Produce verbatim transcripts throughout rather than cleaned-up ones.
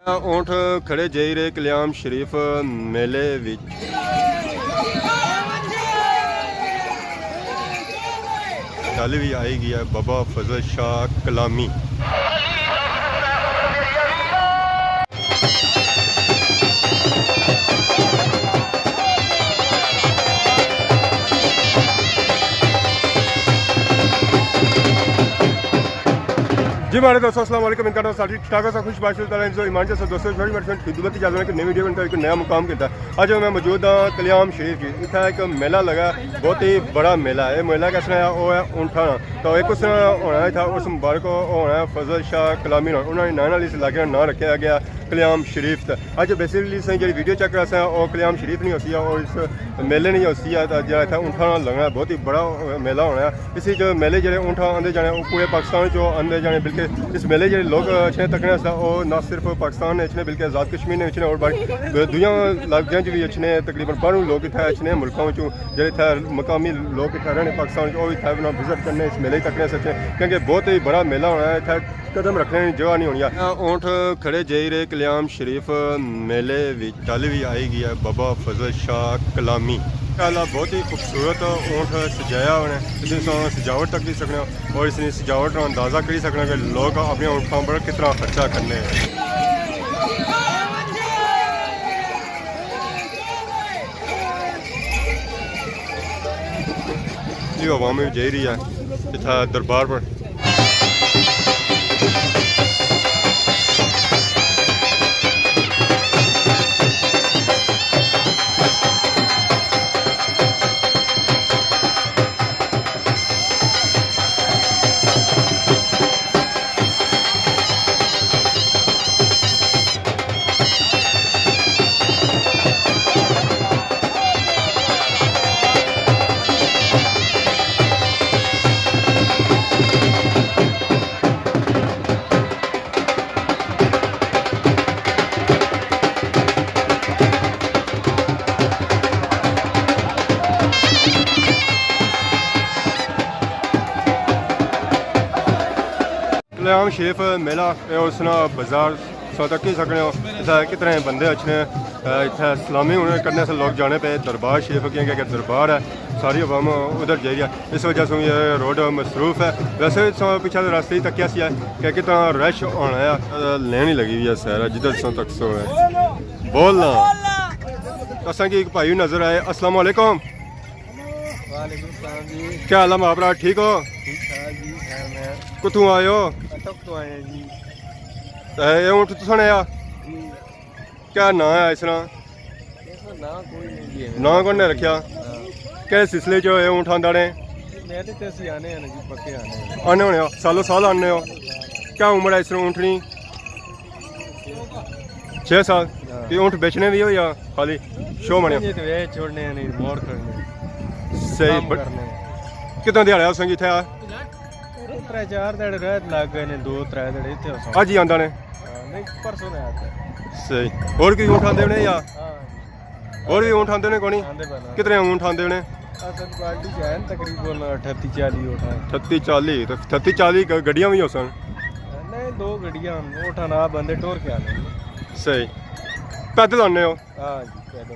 اونٹ کھڑے جائی رہے کلیام شریف میلے وچ۔ نال وی آئی گیا بابا فضل شاہ کلامی۔ جی ماڑے دوستو، السلام علیکم۔ امید کرنا سارے ٹھیک ٹھاک ہوسو، خوش باش ہوسو، تعالیٰ حفظ و ایمان چ ہوسو۔ دوستو، چھوٹی موٹی خدمت اجازت ہے کہ نئی ویڈیو بنتا ہے، ایک نیا مقام کیتا۔ اج میں موجود ہاں کلیام شریف کی۔ اتھا ایک میلہ لگا، بہت ہی بڑا میلہ ہے۔ میلہ کس طرح ہے؟ وہ ہے اونٹاں نا۔ تو ایک اس طرح ہونا ہے تھا، اس مبارک کو ہونا ہے فضل شاہ کلامی نا۔ انہاں نے ناں نال اس علاقے نا ناں رکھیا گیا کلیام شریف۔ تے اج بیسیکلی اساں جڑی ویڈیو چیک کراساں، او کلیام شریف نہیں ہوسی، اور اس میلے نہیں ہوسی ہے، تے جڑا اتھا اونٹاں نا لگنا ہے، بہت ہی بڑا میلہ ہونا ہے۔ اس وچ میلے جڑے اونٹاں آندے جانے، او پورے پاکستان چوں آندے جانے، بلکہ اس میلے جڑے لوگ اچھنے تکنے آستے، او نہ صرف پاکستان نے اچھنے، بلکہ آزاد کشمیر نے اچھنے، اور باقی دنیا علاقیاں چ وی اچھنے، تقریباً باہروں لوگ اتھا اچھنے، ملکاں وچوں جڑے اتھا مقامی لوگ اتھا رہنے پاکستان وچ، او اتھا انہاں وزٹ کرنے، اس میلے تکنے آستے اچھنے، کیونکہ بہت ہی بڑا میلہ ہونا ہے اتھا۔ قدم رکھنے نی جگہ نہیں ہونی۔ اونٹ کھڑے جائی رہے کلیام شریف میلے وچ۔ نال وی آئی گیا بابا فضل شاہ کلامی۔ ماشاءاللہ بہت ہی خوبصورت اونٹ سجایا ہونا ہے۔ اس نے سجاوٹ تک کری سکنے ہو اور اس نے سجاوٹ کا اندازہ کری سکنے ہو کہ لوگ اپنے اونٹاں پر کتنا خرچہ کرنے ہیں۔ یہ عوام جائی رہی ہے اتھا دربار پر۔ کلیام شریف میلہ، اے اس نا بازار سو تکی سکنے ہو۔ اتھا کتنے بندے اچھنے، اے، اتھا سلامی ہونے کرنے سے لوگ جانے پہ دربار شریف، کیونکہ اگر دربار ہے، ساری عوام ادھر جائی ہے، اس وجہ سے یہ روڈ مصروف ہے۔ ویسے بھی سو پچھلے راستے ہی تکیا سی ہے کہ کتنا رش ہونا ہے، لین ہی لگی ہوئی ہے سارا، جدھر سو تک سو ہے۔ بولنا۔ اساں کی ایک بھائی نظر آئے۔ السلام علیکم۔ وعلیکم السلام جی۔ کیا حال ہے ماں برا، ٹھیک ہو؟ ٹھیک ٹھاک جی، خیر میں۔ کتھوں آئے ہو؟ کٹک تو آئے ہیں جی۔ اے، اے اونٹ تساں نے آ؟ جی۔ کیا ناں ہے اس نا؟ اس نا ناں کوئی نہیں جی۔ ناں کون نے رکھیا؟ ہاں۔ کہڑے سلسلے چ اے اونٹ آندا نے؟ میں تے تے اسی آنے ہیں جی، پکے آنے ہیں۔ آنے ہونے ہو، سالوں سال آنے ہو۔ کیا عمر ہے اس اونٹنی؟ چھ سال؟ ہاں۔ کہ اونٹ بیچنے بھی ہو یا خالی شو بنے؟ یہ تو ویچ چھوڑنے ہیں، نہیں، موڑ کرنے ہیں۔ صحیح، کام بٹ-، کرنے ہیں۔ کتنا دیہاڑے ہو سنگی تھے آ؟ ترے چار دیہاڑے رہت لگ گئے نے، دو ترے دیہاڑے اتھے ہو سن۔ اج ہی آندا نے؟ ہاں، نہیں، پرسوں نے آتا ہے۔ صحیح۔ اور کوئی اونٹ آندے ہونے یا؟ ہاں۔ اور بھی اونٹ آندے ہونے کونی؟ آندے پے نا۔ کتنے اونٹ آندے ہونے؟ اصل پارٹی چ ہے نا، تقریباً اٹھتی چالی اونٹ ہے۔ اٹھتی چالی، تو اٹھتی چالی گ-، گڈیاں بھی ہو سن؟ نہیں، دو گڈیاں ہن، اونٹ آنا بندے ٹور کے آنے۔ صحیح۔ پیدل آنے ہو؟ ہاں جی، پیدل۔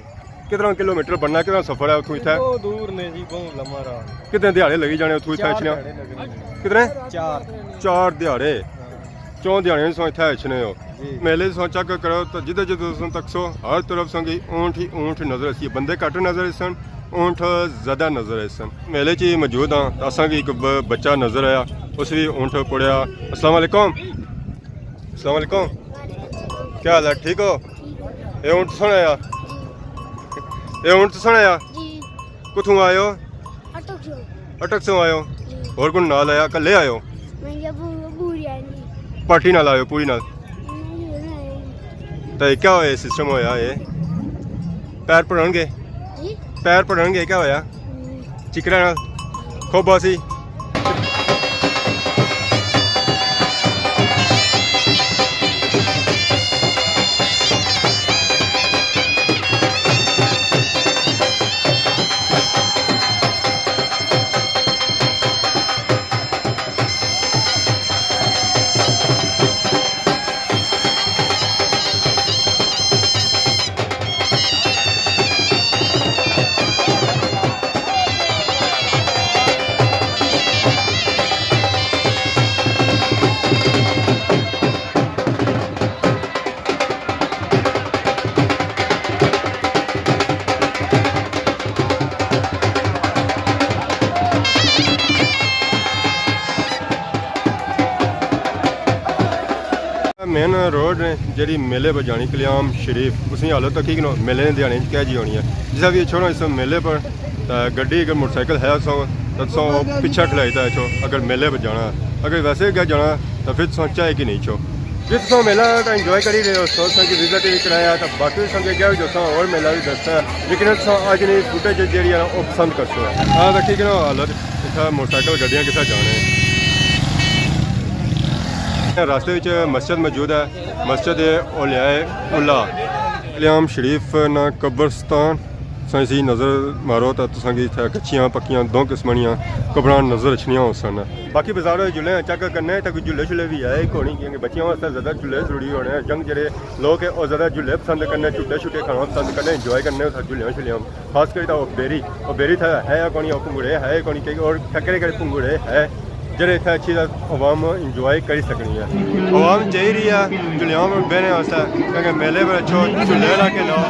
کتنا کلومیٹر بننا، کتنا سفر ہے اتھوں اتھے؟ بہت دور نے جی، بہت لمبا راہ۔ کتنے دیہاڑے لگی جانے اتھوں اتھے چار اچھنے؟ دیہاڑے لگنے نے۔ کتنے؟ چار۔ چار دیہاڑے۔ ہاں۔ چون دیہاڑے سو اتھے اچھنے ہو۔ جی۔ میلے سو چیک کرو تو جدھر جدھر تساں تک سو ہر طرف سو کی اونٹ ہی اونٹ نظر اسی، بندے گھٹ نظر اسن، اونٹ زیادہ نظر اسن۔ میلے چ ہی موجود ہاں، اساں کی ایک ب-، بچہ نظر آیا، اس بھی اونٹ پڑیا۔ السلام علیکم۔ السلام علیکم۔ کیا حال ہے؟ ٹھیک ہو؟ اے اونٹ تساں نے آیا؟ اے اونٹ تساں نے آیا؟ جی۔ کتھوں آئے ہو؟ اٹک سو۔ اٹک سو آئے ہو؟ جی۔ اور کون نال آیا؟ کلے آئے ہو؟ میں ابو، ابو ہی آئے جی۔ پارٹی نال آئے ہو، پوری نال؟ نہیں، نہیں آئے۔ تے کیا ہویا سسٹم ہویا اے؟ پیر پڑن گے؟ جی؟ پیر پڑن گے، کیا ہویا؟ ہوں۔ چکرا نال؟ خوب باسی؟ جیڑھی میلے پر جانی کلیام شریف، اس نی حالت تکی کنو، میلے نے دیہاڑے چ کہہ جی ہونی ہے۔ جسا وی چھوڑو اس میلے پر، تے گڈی اگر موٹر سائیکل ہے سو، تے سو پچھا کھلائی تے چھو، اگر میلے پر جانا۔ اگر ویسے گیا جانا، تے پھر تساں چاہے کی نہیں چھو۔ جی تساں میلہ تے انجوائے کری رہے ہو، سو تساں کی وزٹ وی کرایا، تے باقی تساں کے گیا وی دساں، اور میلہ وی دساں، لیکن تساں اج نی فوٹیج جیڑھی ہے نا، او پسند کرسو۔ آ تکی کنو حالت، اتھا موٹر سائیکل گڈیاں کسا جانے۔ راستے وچ مسجد موجود ہے، مسجد اولیاء اللہ، کلیام شریف نا قبرستان۔ تساں اسی نظر مارو تاں تساں کی اتھے کچیاں پکیاں دو قسماں نیاں قبراں نظر اچھنیاں ہوسن۔ باقی بازار جھولے چیک کرنے تے کوئی جھولے شھولے وی ہے کونی، کیونکہ بچیاں واسطے زیادہ جھولے ضروری ہونے۔ ینگ جیڑھے لوک ہے او زیادہ جھولے پسند کرنے، جھولے شھولے کھانا پسند کرنے، انجوائے کرنے اتھے جھولیاں شھولیاں۔ خاص کر تے او بیری، او بیری تھا ہے یا کونی، او پنگوڑے ہے کونی، کہ اور ککڑے ککڑے پنگوڑے ہے، جڑے اتھے اچھی طرح عوام انجوائے کری سکنی ہے۔ عوام چاہی رہی ہے جھولیاں پر بہنے واسطے، کیونکہ میلے پر اچھو جھولے لا کے لو،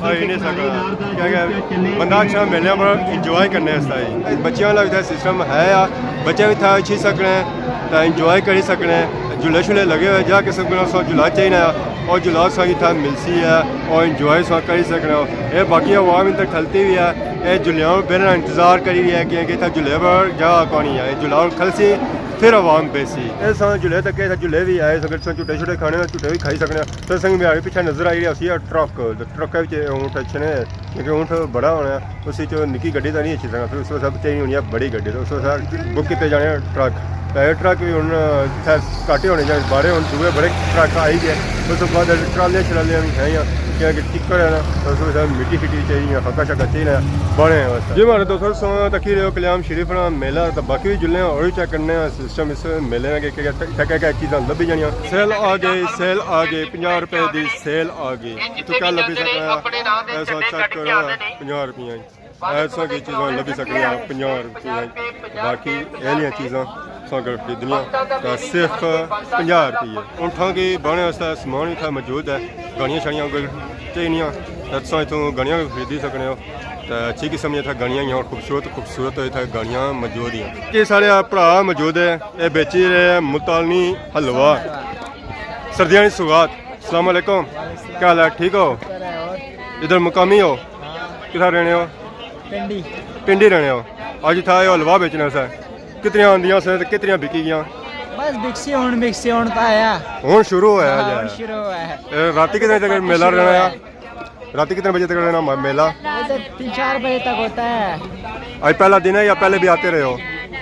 اور ہی نہیں سکنا، کیونکہ بندہ اچھا میلے پر انجوائے کرنے واسطے ہی۔ بچیاں والا بھی اتھے سسٹم ہے یا، بچے بھی اتھے اچھی سکنے، تے انجوائے کری سکنے۔ جھولے شھولے لگے ہوئے، جا قسم کو سو جھولا چاہیے نا، اور جھولا سو اتھا ملسی ہے، اور انجوائے سو کری سکنے ہو۔ اے باقی عوام ادھر کھلتی ہوئی ہے، اے جھولیاں پر بہنے نا انتظار کری رہی ہے، کیونکہ اتھا جھولے پر جا کونی ہے، جھولا ہن کھلسی، پھر عوام بیسی۔ اے سو جھولے تک اتھا جھولے بھی آئے، اگر سو جھوٹے شھوٹے کھانے ہو، جھوٹے بھی کھائی سکنے ہو۔ تو سنگ میرے پیچھے نظر آئی رہی ہے، اسی ٹرک، ٹرک وچ اونٹ اچھنے، کیونکہ اونٹ بڑا ہونا ہے، اس وچ نکی گڈی تو نہیں اچھی سکنا، پھر اس واسطے چاہیے ہونی ہے بڑی گڈی، تو اس واسطے بک کیتے جانے ٹرک۔ تے اے ٹرک بھی ہن اتھے گھٹ ہی ہونے چاہیے، بارے ہن دوئے بڑے ٹرک آئی گئے، اس تو بعد ٹرالیاں شرالیاں بھی ہیں، کیونکہ ٹکر ہے نا، تو اس واسطے مٹی شٹی چاہیے، خاکا شاکا چاہیے، بڑے ہیں واسطے۔ جی مہاڑے دوستو، تساں تکی رہے ہو کلیام شریف نا میلہ، تے باقی بھی جلنے ہاں، اور بھی چیک کرنے ہاں سسٹم اس میلے نا کہ کیا کیا چیزاں لبھی جانیاں۔ سیل آ گئے، سیل آ گئے، پنجاہ روپے دی سیل آ گئی۔ اتھوں کیا لبھی سکنا ہے؟ ایسا چیک کرو، پنجاہ روپیاں۔ ایسا کی چیزاں لبھی سکنیاں پنجاہ روپیاں، باقی ایہلیاں چیزاں تساں اگر خریدنیاں تاں صرف پنجاہ روپیے۔ اونٹاں کی بانے واسطے سامان اتھا موجود ہے، گاڑیاں شاڑیاں اگر چاہینیاں تاں تساں اتھوں گاڑیاں وی خریدی سکنے ہو۔ تے اچھی قسم دیاں اتھا گاڑیاں ہیاں اور خوبصورت خوبصورت اتھا گاڑیاں موجود ہیں۔ یہ سارے بھرا موجود ہے، یہ بیچی رہے ہیں ملتانی حلوہ، سردیاں نی سوغات۔ السلام علیکم، کیا حال ہے؟ ٹھیک ہو؟ ادھر مقامی ہو؟ کتھا رہنے ہو؟ پنڈی۔ پنڈی رہنے ہو؟ اج اتھا آئے ہو حلوہ بیچنے سے، کتنیاں آندیاں سے تے کتنیاں بکی گیاں؟ بس بکسی ہن، بکسی ہن تاں آیا۔ ہن شروع ہویا ہاں، جائے۔ ہن شروع ہوا ہے۔ اے، راتی کتنے تک میلہ رہنا ہے؟ راتی کتنے بجے تک رہنا م-، میلہ؟ ادھر تین چار بجے تک ہوتا ہے۔ آج پہلا دن ہے یا پہلے بھی آتے رہے ہو؟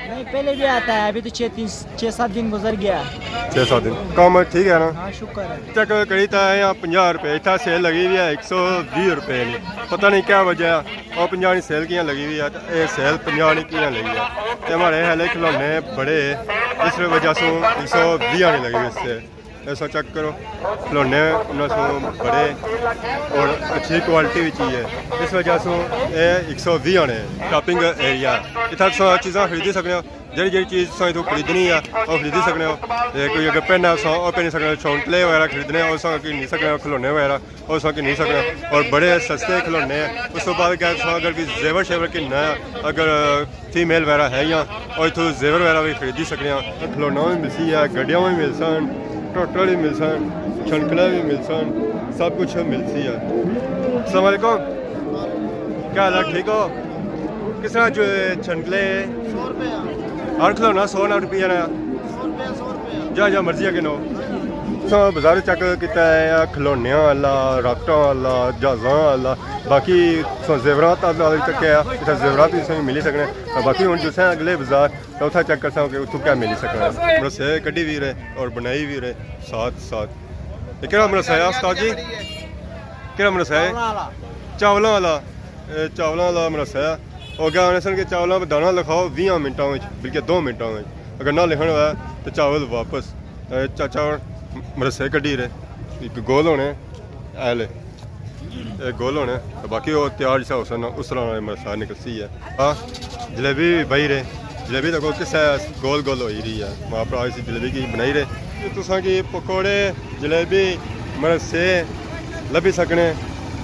نہیں، پہلے بھی آتا ہے، ابھی تو چھ، تین، چھ سات دن گزر گیا۔ چھ سات دن۔ کم ٹھیک ہے نا؟ ہاں، شکر ہے۔ چیک کری تے آئے ہاں پنجاہ روپے، اتھا سیل لگی ہوئی ہے ایک سو ویہہ روپے نی۔ پتہ نہیں کیا وجہ ہے، او پنجاہ نی سیل کیاں لگی ہوئی ہے، تے اے سیل پنجاہ نی کیاں لگی ہے۔ تے ہمارے ہلے کھلونے بڑے، اس وجہ سے ایک سو ویہہ نی لگی ہوئی ہے۔ ایسا چیک کرو، کھلونے انہاں سوں بڑے اور اچھی کوالٹی وچ ہی ہے، اس وجہ سوں اے ایک سو ویہہ آنے شاپنگ ایریا۔ اتھا تساں چیزاں خریدی سکنے ہو، جیڑھی جیڑھی چیز تساں اتھوں خریدنی ہے، او خریدی سکنے ہو۔ تے کوئی اگر پین ہے، تساں او پہنی سکنے ہو، چونٹلے وغیرہ خریدنے، او تساں گھنی سکنے ہو، کھلونے وغیرہ، او تساں گھنی سکنے ہو۔ اور بڑے سستے کھلونے ہیں۔ اس تو بعد کیا تساں اگر کوئی زیور شیور گھننا ہے، اگر فیمیل وغیرہ ہے یا، اور اتھوں زیور وغیرہ بھی خریدی سکنے ہاں۔ کھلونا بھی ملسی ہے، گڈیاں بھی ملسن، ٹوٹل بھی ملسن، چھنکلے بھی ملسن، سب کچھ ملسی ہے۔ السلام علیکم، کیا حال ہے؟ ٹھیک ہو؟ کس طرح جو چھنکلے؟ سو روپے۔ ہر کھلونا سو روپیہ نا؟ سو روپے، سو روپے۔ جا جا مرضی ہے گھنو۔ سو بازار چیک کیتا ہے، کھلونیاں والا، راکٹاں والا، جہازاں والا، باقی سو زیورات والا بھی چکیا ہے، اتھا زیورات بھی سو ملی سکنے۔ باقی ہن جسے اگلے بازار تے اتھا چیک کرساں کہ اتھوں کیا ملی سکنا۔ مرسے کڈی وی رہے اور بنائی وی رہے ساتھ ساتھ۔ یہ کہڑا مرسا ہے استاد جی؟ کہڑا مرسا ہے؟ چاولاں والا۔ اے چاولاں والا مرسا ہے۔ او اگے آنے سن کہ چاولاں پہ دانا لکھاؤ ویہاں منٹاں وچ، بلکہ دو منٹاں وچ۔ اگر نہ لکھنا ہوئے تو چاول واپس۔ اے چاچا ہن مرسے کڈی رہے۔ ایک گول ہونے، اے لے۔ اے گول ہونے، تے باقی او تیار جسا ہوسن، اس طرح مرسا نکلسی ہے۔ ہاں، جلیبی بھائی رہے، جلیبی دیکھو کس طرح گول گول ہوئی رہی ہے۔ ماں بھرا اسی جلیبی کی بنائی رہے۔ تساں کی پکوڑے، جلیبی، مرسے لبھی سکنے۔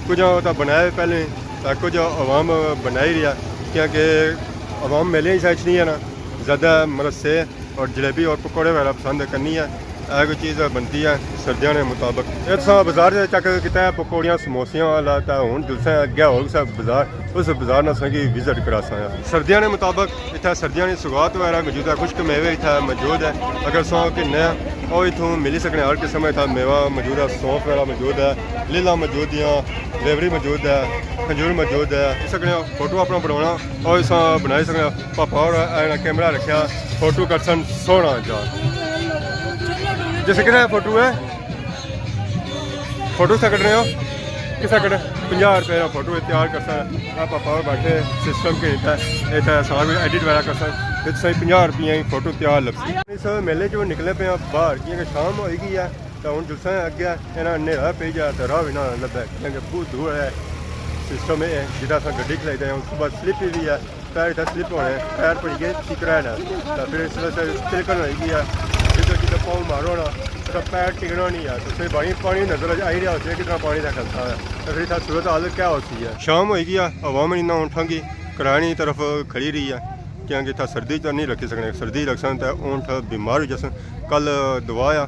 کچھ تاں بنائے پہلے، تاں کچھ عوام بنائی رہی ہے، کیونکہ عوام میلے ہی سچ نہیں ہے نا، زیادہ مرسے اور جلیبی اور پکوڑے وغیرہ پسند کرنی ہے۔ اے کوئی چیز بنتی ہے سردیاں نے مطابق۔ اے تساں بازار چیک کیتا ہے، پکوڑیاں سموسیاں والا، تے ہن جلساں اگے ہور کسے بازار، اس بازار نا تساں کی وزٹ کراساں۔ سردیاں نے مطابق اتھا سردیاں نی سوغات وغیرہ موجود ہے، خشک میوے اتھا موجود ہے۔ اگر تساں کہ نیا او اتھوں ملی سکنے، ہر قسم اتھا میوہ موجود ہے، سونف وغیرہ موجود ہے، لیلاں موجود ہیں، لیوری موجود ہے، کھجور موجود ہے۔ اس سکنے فوٹو اپنا بنانا، او اساں بنائی سکنے۔ پاپا اور اے کیمرہ رکھیا، فوٹو کرسن سوہنا جا۔ جیسے کسا فوٹو ہے، فوٹو سا کڈنے ہو، کسا کڈ؟ پنجاہ روپے نا فوٹو تیار کرسن۔ اے پاپا اور بیٹھے، سسٹم کے اتھا، اتھا سارا کوئی ایڈٹ وغیرہ کرسن، تے تساں پنجاہ روپے ہی فوٹو تیار لبسی۔ اس میلے چوں نکلے پے آں باہر، کیونکہ شام ہوئی گئی ہے، تے ہن جلساں اگے انہاں نیرا پئی جا تے راہ وی نہ لبھے، کیونکہ بہت دور ہے۔ سسٹم اے ہے، جدھر اساں گڈی کھلائی دے ہن، صبح سلپ وی ہے، پیر اتھا سلپ ہونے، پیر پڑی گئے ٹکرا ہے نا، تے پھر اس وجہ سے تلکن ہوئی گئی ہے۔ جدھر جدھر پاؤں مارو نا، اتھا پیر ٹکنا نہیں ہے، تے پھر بڑی پانی نظر آئی رہا ہوسی ہے، کتنا پانی دا کھلتا ہے، تے پھر اتھا صورت حال کیا ہوسی ہے۔ شام ہوئی گئی ہے، عوام انہاں اونٹھاں کی کرانی طرف کھڑی رہی ہے، کیونکہ اتھا سردی تو نہیں رکھی سکنے، سردی رکھسن تے اونٹ بیمار ہو جاسن۔ کل دعا آ،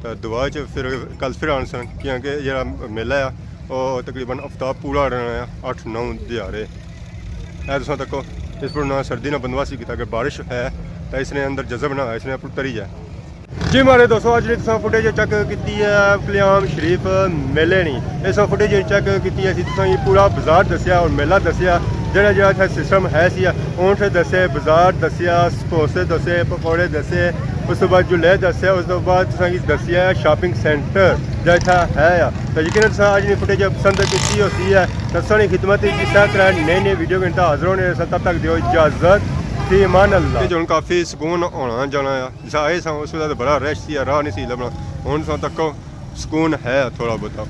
تے دعا چ پھر کل پھر آنسن، کیونکہ جڑا میلہ آ، او تقریباً ہفتہ پورا رہنا ہے، اٹھ نو دیہاڑے۔ اے تساں تکو، اس پر نہ سردی نہ بندوبست ہی کیتا، اگر بارش ہے تو اس نے اندر جذب نہ ہے، اس نے اپر تری جائے۔ جی مہاڑے دوستو، اج نی تساں فوٹیج چیک کیتی ہے کلیام شریف میلے نی۔ اساں فوٹیج چیک کیتی ہے، اسی تساں کی پورا بازار دسیا اور میلہ دسیا، جڑا جڑا اتھا سسٹم ہے سی، اونٹ دسے، بازار دسیا، سموسے دسے، پکوڑے دسے، اس تو بعد جھولے دسے، اس تو بعد تساں کی دسیا شاپنگ سینٹر جڑا اتھا ہے آ۔ تے یقیناً تساں اج نی فوٹیج پسند کیتی ہوسی ہے، تے تساں نی خدمت وچ اسے طرح نئی نئی ویڈیو گھنٹہ حاضر ہونے، تب تک دیو اجازت، فی امان اللہ۔ تے ہن کافی سکون ہونا جانا آ۔ جسا آئے ساں اس ویلے تے بڑا رش سی، راہ نہیں سی لبھنا۔ ہن تساں تکو سکون ہے تھوڑا بہتا۔